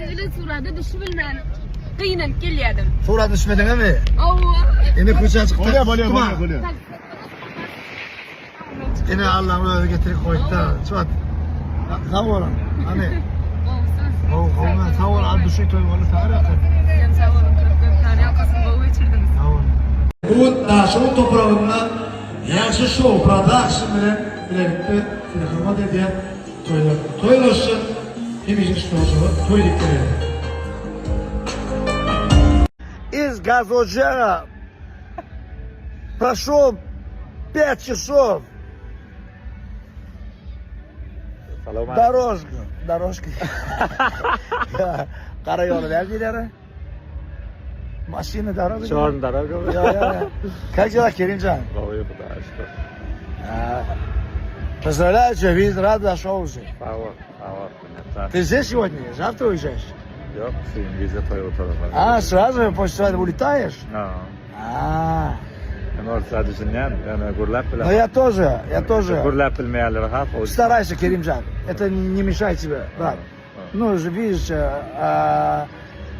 Siz bilen surata düşübilmän gynanyp gelýärdim. Surata düşmediňmi? Hawa. Ene köçä çykdy. Bolýar, bolýar, bolýar, bolýar. Ene Allah'ın özü getirip koydu. Çuvat. Sag bolun. Hani. Gowy, gowy. Sag bol. Al düşey toý boldy. Sag ýakyn. Sizem sag boluň. Köp köp taryýalkasyn gowy geçirdiňiz. Sag bolun. Bu gün Daşoguz topragynda Ýagşy Show Production bilen bilelikde size hyzmat edýän toýlar. Toý goşjak hemişe şu toýçuga toý diýip berýär. Iz gazojaga proşol pät çasov. Dorožka, dorožka. Gara ýoly däl diýler. Maşyny doroga. Çorn doroga. Ýa ýa. Как дела, Kerimjan? Gowy, Hudaýa şükür. Поздравляю тебя, видит, рад зашел уже. Sag bol, sag bol. Minnetdar. Ты здесь сегодня? Завтра уезжаешь? Ýok, sen gije toý oturma. А, сразу после свадьбы улетаешь? No. А, Men orsça düşünýän, ýöne gürläp bilemok. но я тоже, я тоже. Gürläp bilmeýänler has gowy. Старайся, Kerimjan. Это не мешает тебе, брат. Ну, же видишь, а,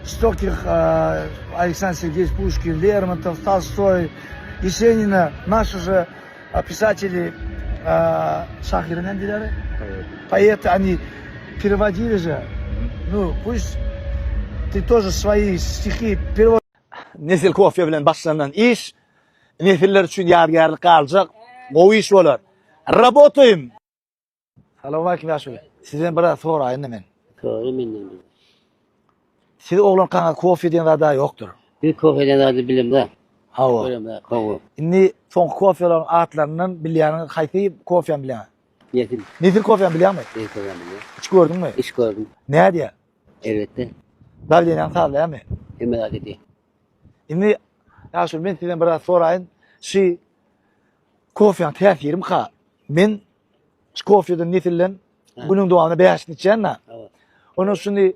стольких а, Александр Сергеевич Пушкин, Лермонтов, Толстой, Есенина, наши же а, писатели, а, şahyr näme поэты, они переводили же. Ну, пусть ты тоже свои стихи переводишь. Nesil kofe bilen başlanan iş nesiller üçin ýadygärlik galjak gowy iş bolar. Rabotaýym. Salowmaleýkim ýaşuly. Sizden biraz soraýyn-da men. Sora menden bir. Siz oglankaňyz kofe diýen zat-a ýokdur. Biz kofe diýen zady bilemzok. Hawa. Göremzok. Hawa. Indi soňky kofelaryň atlaryndan bilýäniňiz haýsy kofeni bilýäňiz? Nesil. Nesil kofeni bilýäňmi? Nesil kofeni bilýän. Içip gördüňmi? Içip gördüm. Nädýär? Elbetde. Dawleniýaňy sazlaýarmy? Hemme zat edýär. Indi ýaşuly men sizden biraz soraýyn. Şi kofeň täsirimika? Men şu kofeden nesilden günüň dowamynda bäşini içýän-de. Ondan şuny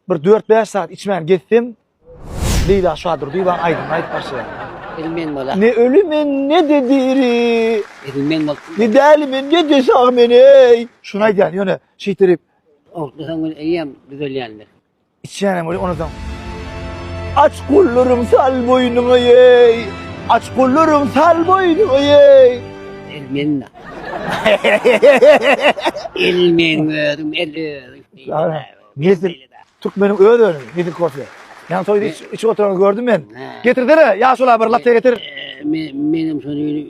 bir 4-5 saat içmän gezsem Leýla Şadurdyýewaň aýdymyny aýdyp başlaýar. Edil men bola. Ne öli men ne de diri. Edil men bolup. Ne däli men ne de sag men eý. Şuny aýdýan ýöne şeýtirip. Ogutlasaň ol eýýäm düzelýändir. Içýänem welin ondan soň Aç gollarym sal boýnuňa eý. Aç gollarym sal boýnuňa eý. El men. El men özüm el özüm. Nesil türkmeniň öz önümi Nesil kofe. Ýaňy toýda içip oturanyňyzy gördüm men. Getirsene ýaşula bir latte getir. Menem şony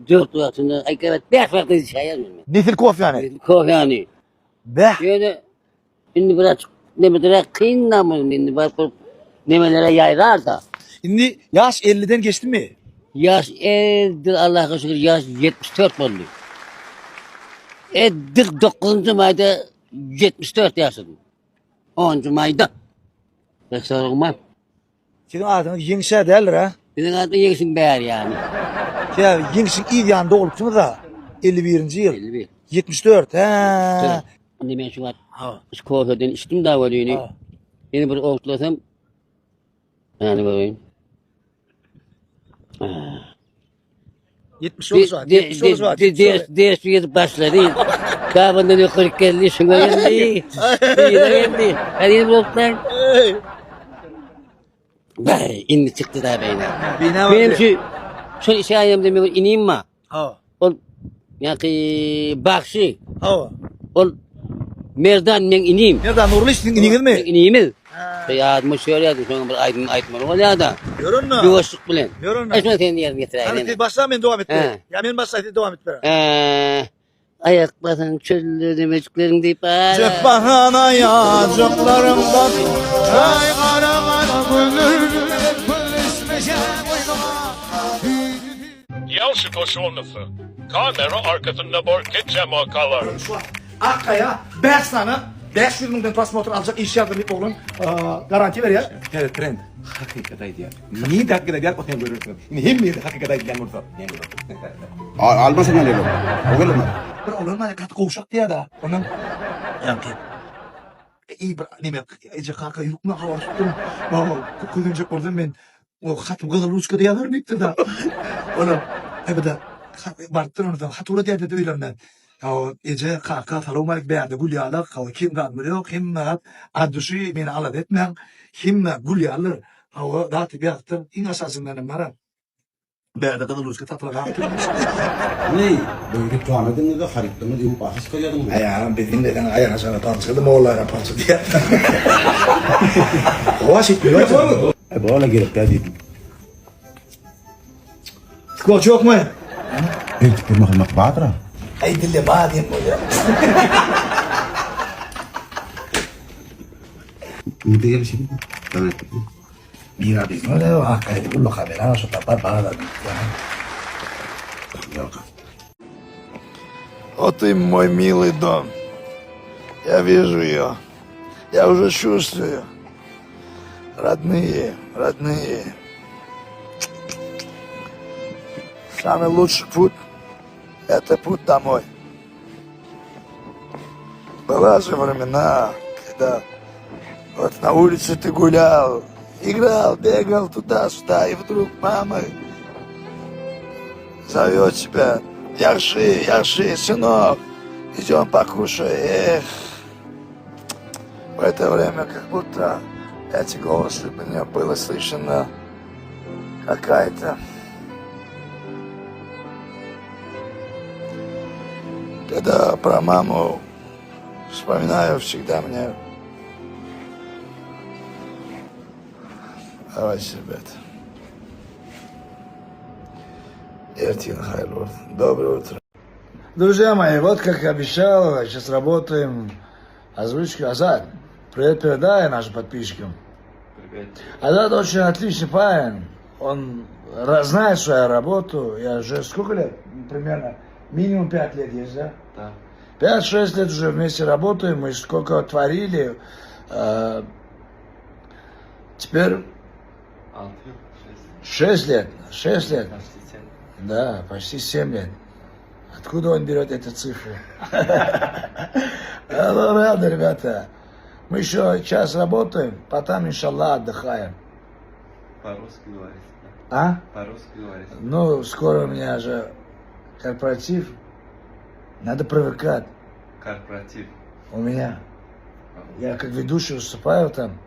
dört wagtynda, aý gabat bäş wagtda içýän men. Nesil kofäni. Nesil kofäni. Bäh. Ýöne indi biraz nemedirek kyn da bu indi baryp bir nemelere ýaýrar-da. Indi ýaş 50-den geçdimi? Ýaş edil Allaha şükür ýaş 74 boldy. Edil 9-njy maýda 74 ýaşadym. 10-njy maýda. Bek soragym Siziň adyňyz Ýeňiş-ä däldir-ä? Biziň adymyz Ýeňşiň bäri ýany. Sebäbi Ýeňşiň yz ýany dogulupsyňyz-a. 51-nji ýyl. 51. 74, hä. Indi men şu wagt şu kofeden içdim da welini. Ýene bir owtlasam ýany göreyim. 70 olmuş var. 70 olmuş var. Ders gezip başlady. Gabandan ýokaryk geldi, şuňa geldi. Şuňa geldi. Hadi ýene bir owtlaýyn. Bay, indi çykdy da beýne. Beýne Benim şu şol işe aýamda men inim ma. Ha. Ol ýa-ki bagşy. Ha. Ol Merdan men inim. Merdan Nurly siziň iniňizmi? Men inimiz. Ýadyma düşýärdi, şoňa bir aýdym aýtmaly bolýar-da. Ýör onda. Ýuwaşlyk bilen. Ýör onda. Aý, şony sen ýerine getiräý. Hany siz başla men dowam et bereýin. Ýa men başlaý siz dowam et bereýin. Eee, aýak basan çölde demejikleriň diýip. Jek bahan aýajyklarymdan. Aý gara gara gülür, gülüşmeşe boýnuma. Ýagşy goşundysy. Kamera arkasynda bor keçe makalar. Akgaýa 5 sany 500 müňden prosmotr aljak iş ýazdym diýip oglan garantiýa berýär. Täze trend. Hakykat aýdýar. Nirde hakykat aýdýar, o sen görersiň. Indi hemme ýerde hakykat aýdylýan bolsa, men görersiň. Almasyn elem. O gelme. Bir oglan maňa gaty gowşak diýýär-de. Ondan ýaňky Eý bir neme eje kaka ýükme habar tutdum. Maňa kösenjek bolsam men o hatym gyzyl ruçkada ýazaryn diýipdir-de. Olam aýbada barypdyr ondan hat ugradýar diýdi öýlerine. Hawa, eje, kaka, salowmalik, bärde gül ýalak, hawa, kem zadymyz ýok, hemme zat at duşy, meni alada etmäň, hemme gül ýalydyr, hawa, zat diýip ýazypdyr, iň aşagyndan hem bar-a, bärde gyzyl ruçka satylan galypdyr. Indi bu reklama ediňizde harytlaryňyzy öwüp afişka ýazyň. Aýagam biz diňleseň aýagyň aşagyna palçydy, mollaýram palçy diýýär. Howa şeýtmeli. Bola gerek däl diýdim. Skoç ýokmy? Eltip durmasamak bardyr-a. Aý dille bar diýen bolýar. Nirde ýerleşýär? Mira biz ne akay ulla kamera şu tapar bana da. Вот и мой милый дом. Я вижу ее. Я уже чувствую. Родные, родные. Самый лучший путь – это путь домой. Была же времена, когда вот на улице ты гулял, играл, бегал туда-сюда, и вдруг мама зовет тебя. Яхши, яхши, сынок, идем покушай. Эх, в это время как будто эти голосы мне было слышно какая-то Когда про маму вспоминаю, всегда мне... Давайте, ребята. Ertiriň haýyrly bolsun. Доброе утро. Друзья мои, вот как и обещал, сейчас работаем. Озвучку Азат, привет передай нашим подписчикам. Привет. Азат очень отличный парень. Он знает свою работу. Я уже сколько лет? Примерно минимум 5 лет есть, да? Да. 5-6 лет уже вместе работаем, мы сколько творили. Э, Теперь 6 лет. 6 лет. Да, почти 7 лет. Откуда он берет эти цифры? Ну, рады, ребята. Мы еще час работаем, потом, иншаллах, отдыхаем. По-русски говорите. А? По-русски говорите. Ну, скоро у меня же корпоратив. Надо привыкать. Корпоратив. У меня. Я как ведущий выступаю там.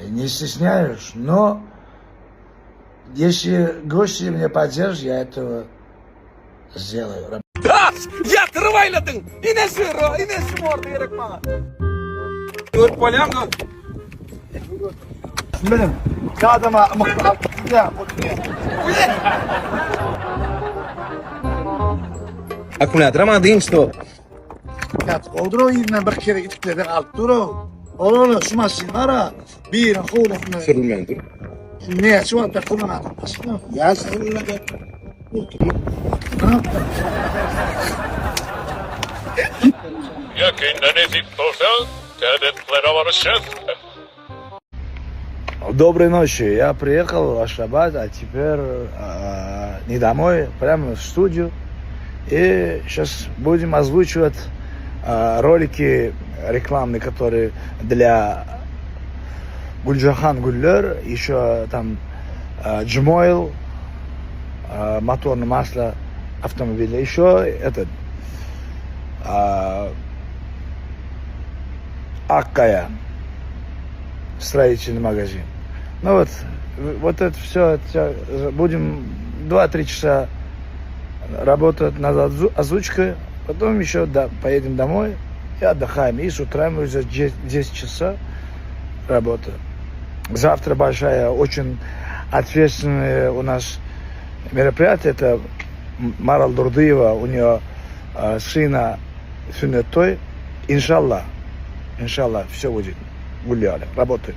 Не стесняюсь, но если гости меня поддержат, я этого сделаю. Ýatyryp aýladyň. Ine şu, ine şu morda gerek maňa. Görüp bolýarmy? Benim adama ya. Akkumulýator maňa dynç dur. Oldur o ýerinden bir kere itiklerden alyp dur o. Ol ol şu maşyn bar ha. Birini howlusyna Sürülmändir. Ne şu wagtda kullanadym maşyny. Ýa sürülmedi. Ýakynda nesip bolsa, täze plana barışýas. Доброй ночи. Я приехал в Ашхабад, а теперь э, не домой, прямо в студию. И сейчас будем озвучивать э, ролики рекламные, которые для Гульджахан Гуллер, еще там э, Джмойл, э, моторное масло автомобиля, еще этот э, Аккая строительный магазин. Ну вот, вот это все, будем 2-3 часа работать над озвучкой, потом еще да, поедем домой и отдыхаем. И с утра мы уже 10 часа работа. Завтра большая, очень ответственное у нас мероприятие. Это Марал Дурдыева, у нее э, сына sünnet toý. Иншаллах, иншаллах, все будет. Гуляли, работаем.